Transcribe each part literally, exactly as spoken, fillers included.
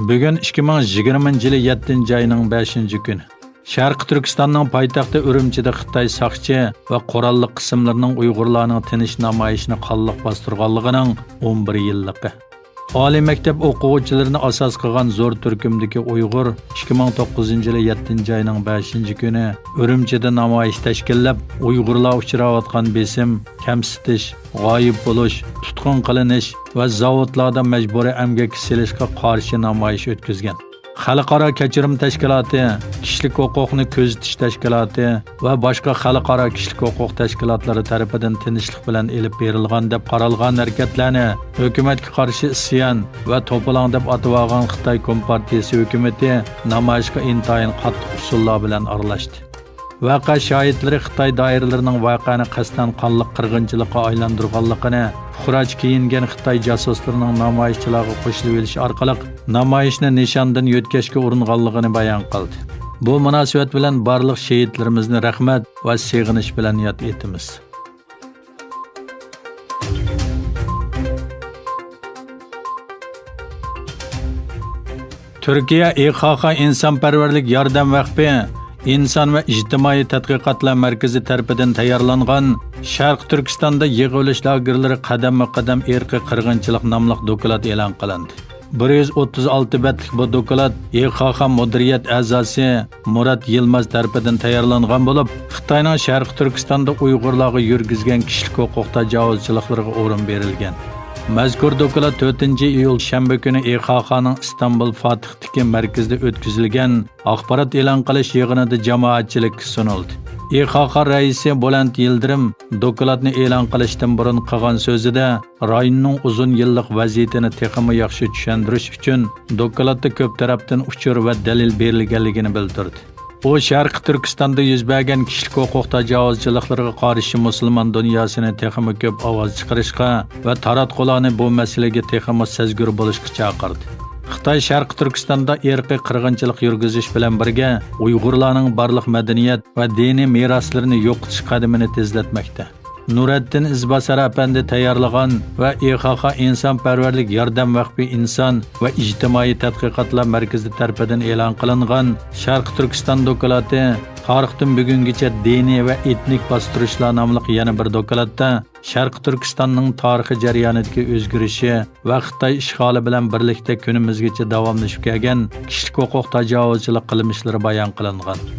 بۈگۈن ئىككى مىڭ يىگىرمىنچى يىلى يەتتىنچى ئاينىڭ بەشىنچى كۈنى. شەرقىي تۈركىستاننىڭ پايتەختى ئۈرۈمچىدە خىتاي ساقچى ۋە قوراللىق قىسىملىرىنىڭ ئۇيغۇرلارنىڭ تىنچ نامايىشىنى قانلىق باستۇرغانلىقىنىڭ ئون بىر يىللىقى. ئالىي مەكتەپ ئوقۇغۇچىلىرىنى ئاساس قىلغان زور تۈركۈمدىكى ئۇيغۇر ئىككى مىڭ توققۇزىنچى يىلى يەتتىنچى ئاينىڭ بەشىنچى كۈنى ئۈرۈمچىدە نامايىش تەشكىللەپ، ئۇيغۇرلار ئۇچراۋاتقان بېسىم، كەمسىتىش، غايىب بولۇش، تۇتقۇن قىلىنىش ۋە زاۋۇتلاردا مەجبۇرىي ئەمگەككە سېلىشقا قارشى نامايىش ئۆتكۈزگەن. خەلقئارا كەچۈرۈم تەشكىلاتى، كىشىلىك ھوقۇقنى كۆزىتىش تەشكىلاتى ۋە باشقا خەلقئارا كىشىلىك ھوقۇق تەشكىلاتلىرى تەرىپىدىن تىنچلىق بىلەن ئېلىپ بېرىلغان دەپ قارالغان ھەرىكەتلەرنى ھۆكۈمەتكە قارشى ئىسيان ۋە توپىلاڭ دەپ ئاتىۋالغان خىتاي كومپارتىيىسى ھۆكۈمىتى نامايىشقا ئىنتايىن قاتتىق ئۇسۇللار بىلەن ئارىلاشتى. ۋەقە شاھىتلىرى خىتاي دائىرىلىرىنىڭ ۋەقەنى قەستەن قانلىق قىرغىنچىلىققا ئايلاندۇرغانلىقىنى، پۇقراچە كىيىنگەن خىتاي جاسۇسلىرىنىڭ نامايىشچىلارغا قوشۇلۇۋېلىش ئارقىلىق نامايىشنى نىشاندىن يۆتكەشكە ئۇرۇنغانلىقىنى بايان قىلدى. بۇ مۇناسىۋەت بىلەن بارلىق شېھىتلىرىمىزنى رەھمەت ۋە سېغىنىش بىلەن ياد ئېتىمىز. تۈركىيە ئىخاخا ئىنسانپەرۋەرلىك ياردەم ۋەقپى ئىنسان ۋە ئىجتىمائىي تەتقىقاتلار مەركىزى تەرىپىدىن تەييارلانغان شەرقىي تۈركىستاندا يىغىۋېلىش لاگېرلىرى قەدەممۇ قەدەم ئىرقىي قىرغىنچىلىق ناملىق دوكلات ئېلان قىلىندى. بىر يۈز ئوتتۇز ئالتە بەتلىك بۇ دوكلات ئىخاخا مۇدىرىيەت ئەزاسى مۇرات يىلماز تەرىپىدىن تەييارلانغان بولۇپ، خىتاينىڭ شەرقىي تۈركىستاندا ئۇيغۇرلارغا يۈرگۈزگەن كىشىلىك ھوقۇق تاجاۋۇزچىلىقلىرىغا ئورۇن بېرىلگەن. مەزكۇر دوكلات تۆتىنچى ئىيۇل شەنبە كۈنى ئىخاخانىڭ ئىستانبۇل فاتىھتىكى مەركىزىدە ئۆتكۈزۈلگەن ئاخبارات ئېلان قىلىش يىغىنىدا جامائەتچىلىككە سۇنۇلدى. ئىخاخا رەئىسى بۇلەنت يىلدىرىم دوكلاتنى ئېلان قىلىشتىن بۇرۇن قىلغان سۆزىدە، رايوننىڭ ئۇزۇن يىللىق ۋەزىيىتىنى تېخىمۇ ياخشى چۈشەندۈرۈش ئۈچۈن دوكلاتتا كۆپ تەرەپتىن ئۇچۇر ۋە دەلىل بېرىلگەنلىكىنى بىلدۈردى. ئۇ شەرقىي تۈركىستاندا يۈز بەرگەن كىشىلىك ھوقۇق تاجاۋۇزچىلىقلىرىغا قارشى مۇسۇلمان دۇنياسىنى تېخىمۇ كۆپ ئاۋاز چىقىرىشقا ۋە تاراتقۇلارنى بۇ مەسىلىگە تېخىمۇ سەزگۈر بولۇشقا چاقىردى. خىتاي شەرقىي تۈركىستاندا ئىرقىي قىرغىنچىلىق يۈرگۈزۈش بىلەن بىرگە، ئۇيغۇرلارنىڭ بارلىق مەدەنىيەت ۋە دىنىي مىراسلىرىنى يوقىتىش قەدىمىنى تېزلەتمەكتە. نۇرەتتىن ئىزباسار ئەپەندى تەييارلىغان ۋە ئىخاخا ئىنسانپەرۋەرلىك ياردەم ۋەقپى ئىنسان ۋە ئىجتىمائىي تەتقىقاتلار مەركىزى تەرىپىدىن ئېلان قىلىنغان شەرقىي تۈركىستان دوكلاتى تارىختىن بۈگۈنگىچە دىنىي ۋە ئېتنىك باستۇرۇشلار ناملىق يەنە بىر دوكلاتتا شەرقىي تۈركىستاننىڭ تارىخىي جەريانىدىكى ئۆزگىرىشى ۋە خىتاي ئىشغالى بىلەن بىرلىكتە كۈنىمىزگىچە داۋاملىشىپ كەلگەن كىشىلىك ھوقۇق تاجاۋۇزچىلىق قىلمىشلىرى بايان قىلىنغان.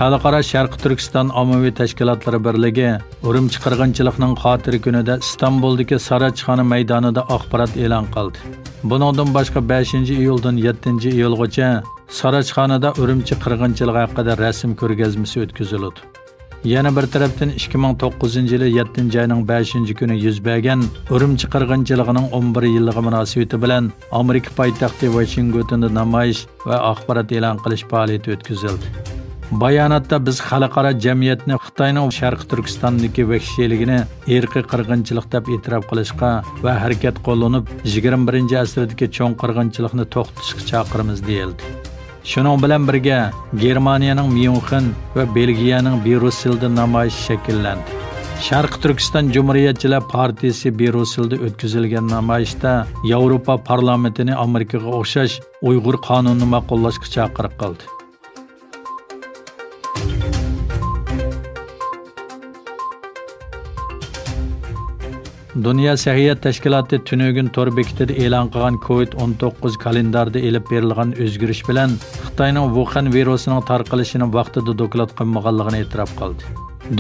خەلقئارا شەرقىي تۈركىستان ئاممىۋى تەشكىلاتلىرى بىرلىكى ئۈرۈمچى قىرغىنچىلىقنىڭ خاتىرە كۈنىدە ئىستانبۇلدىكى ساراچخانا مەيدانىدا ئاخبارات ئېلان قىلدى. بۇنىڭدىن باشقا، بەشىنچى ئىيۇلدىن يەتتىنچى ئىيۇلغىچە ساراچخانىدا ئۈرۈمچى قىرغىنچىلىقى ھەققىدە رەسىم كۆرگەزمىسى ئۆتكۈزۈلىدۇ. يەنە بىر تەرەپتىن، ئىككى مىڭ توققۇزىنچى يىلى يەتتىنچى ئاينىڭ بەشىنچى كۈنى يۈز بەرگەن ئۈرۈمچى قىرغىنچىلىقىنىڭ ئون بىر يىللىقى مۇناسىۋىتى بىلەن ئامېرىكا پايتەختى ۋاشىنگتوندا نامايىش ۋە ئاخبارات ئېلان قىلىش پائالىيىتى ئۆتكۈزۈلدى. باياناتتا بىز خەلقئارا جەمئىيەتنى خىتاينىڭ شەرقىي تۈركىستاندىكى ۋەھشىيلىكىنى ئىرقىي قىرغىنچىلىق دەپ ئېتىراپ قىلىشقا ۋە ھەرىكەت قوللىنىپ، يىگىرمە بىرىنچى ئەسىردىكى چوڭ قىرغىنچىلىقنى توختىتىشقا چاقىرىمىز، دېيىلدى. شۇنىڭ بىلەن بىرگە، گېرمانىيەنىڭ ميۇنخېن ۋە بېلگىيەنىڭ بروسسېلدا نامايىش شەكىللەندى. شەرقىي تۈركىستان جۇمھۇرىيەتچىلەر پارتىيىسى بروسسېلدا ئۆتكۈزۈلگەن نامايىشتا ياۋروپا پارلامېنتىنى ئامېرىكىغا ئوخشاش ئۇيغۇر قانۇنىنى ماقۇللاشقا چاقىرىق قىلدى. دۇنيا سەھىيە تەشكىلاتى تۈنۈگۈن تور بېكىتىدە ئېلان قىلغان كوۋىد ئون توققۇز كالېنداردا ئېلىپ بېرىلغان ئۆزگىرىش بىلەن خىتاينىڭ ۋۇخەن ۋىرۇسىنىڭ تارقىلىشىنى ۋاقتىدا دوكلات قىلمىغانلىقىنى ئېتىراپ قىلدى.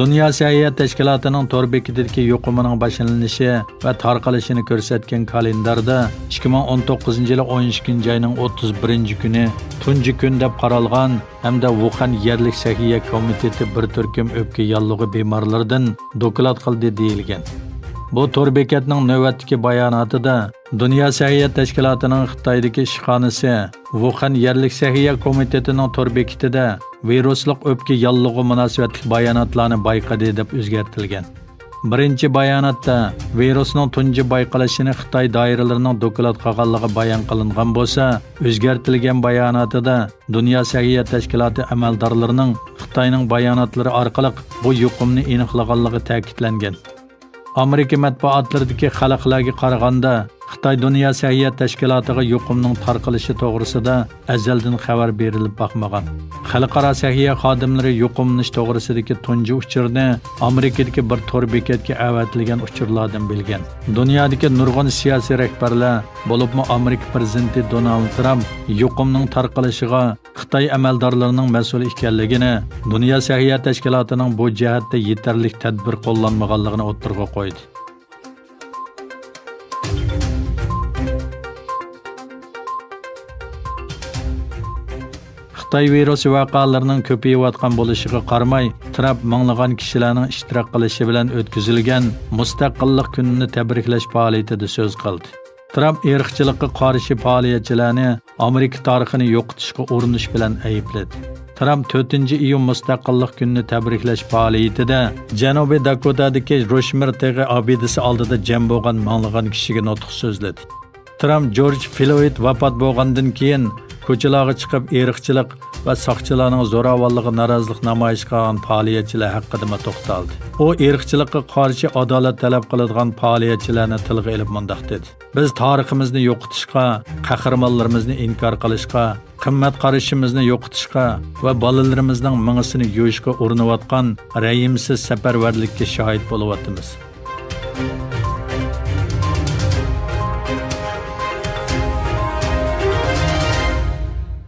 دۇنيا سەھىيە تەشكىلاتىنىڭ تور بېكىتىدىكى يۇقۇمىنىڭ باشلىنىشى ۋە تارقىلىشىنى كۆرسەتكەن كالېنداردا ئىككى مىڭ ئون توققۇزىنچى يىلى ئون ئىككىنچى ئاينىڭ ئوتتۇز بىرىنچى كۈنى تۇنجى كۈن دەپ قارالغان ھەمدە ۋۇخەن يەرلىك سەھىيە كومىتېتى بىر تۈركۈم ئۆپكە ياللۇغى بىمارلىرىدىن دوكلات قىلدى دېيىلگەن. بۇ تور بېكەتنىڭ نۆۋەتتىكى باياناتىدا دۇنيا سەھىيە تەشكىلاتىنىڭ خىتايدىكى ئىشخانىسى ۋۇخەن يەرلىك سەھىيە كومىتېتىنىڭ تور بېكىتىدە ۋىرۇسلۇق ئۆپكە ياللۇغى مۇناسىۋەتلىك باياناتلارنى بايقىدى دەپ ئۆزگەرتىلگەن. بىرىنچى باياناتتا ۋىرۇسنىڭ تۇنجى بايقىلىشىنى خىتاي دائىرىلىرىنىڭ دوكلات قىلغانلىقى بايان قىلىنغان بولسا، ئۆزگەرتىلگەن باياناتىدا دۇنيا سەھىيە تەشكىلاتى ئەمەلدارلىرىنىڭ خىتاينىڭ باياناتلىرى ئارقىلىق بۇ يۇقۇمنى ئېنىقلىغانلىقى تەكىتلەنگەن. ئامېرىكا مەتبۇئاتلىرىدىكى خەلقلەرگە قارىغاندا، خىتاي دۇنيا سەھىيە تەشكىلاتىغا يۇقۇمنىڭ تارقىلىشى توغرىسىدا ئەزەلدىن خەۋەر بېرىلىپ باقمىغان. خەلقئارا سەھىيە خادىملىرى يۇقۇملىنىش توغرىسىدىكى تۇنجى ئۇچۇرنى ئامېرىكىدىكى بىر تور بېكەتكە ئەۋەتىلگەن ئۇچۇرلاردىن بىلگەن. دۇنيادىكى نۇرغۇن سىياسىي رەھبەرلەر، بولۇپمۇ ئامېرىكا پىرېزىدېنتى دونالد ترامپ يۇقۇمنىڭ تارقىلىشىغا خىتاي ئەمەلدارلىرىنىڭ مەسئۇل ئىكەنلىكىنى، دۇنيا سەھىيە تەشكىلاتىنىڭ بۇ جەھەتتە يېتەرلىك تەدبىر قوللانمىغانلىقىنى ئوتتۇرىغا قويدى. خىتاي ۋىرۇسى ۋەقەلىرىنىڭ كۆپىيىۋاتقان بولۇشىغا قارىماي، ترامپ مىڭلىغان كىشىلەرنىڭ ئىشتىراك قىلىشى بىلەن ئۆتكۈزۈلگەن مۇستەقىللىق كۈنىنى تەبرىكلەش پائالىيىتىدە سۆز قىلدى. ترامپ ئىرقچىلىققا قارشى پائالىيەتچىلەرنى ئامېرىكا تارىخىنى يوقىتىشقا ئۇرۇنۇش بىلەن ئەيىبلىدى. ترامپ تۆتىنچى ئىيۇن مۇستەقىللىق كۈنىنى تەبرىكلەش پائالىيىتىدە جەنۇبىي داكوتادىكى روشمېر تېغى ئابىدىسى ئالدىدا جەم بولغان مىڭلىغان كىشىگە نۇتۇق سۆزلىدى. ترامپ جورج فلويد ۋاپات بولغاندىن كېيىن كوچىلارغا چىقىپ ئىرقچىلىق ۋە ساقچىلارنىڭ زوراۋانلىقىغا نارازىلىق نامايىش قىلغان پائالىيەتچىلەر ھەققىدىمۇ توختالدى. ئۇ ئىرقچىلىققا قارشى ئادالەت تەلەپ قىلىدىغان پائالىيەتچىلەرنى تىلغا ئېلىپ مۇنداق دېدى: بىز تارىخىمىزنى يوقىتىشقا، قەھرىمانلىرىمىزنى ئىنكار قىلىشقا، قىممەت قارىشىمىزنى يوقىتىشقا ۋە بالىلىرىمىزنىڭ مېڭىسىنى يۇيۇشقا ئۇرۇنۇۋاتقان رەھىمسىز سەپەرۋەرلىككە شاھىت بولۇۋاتىمىز.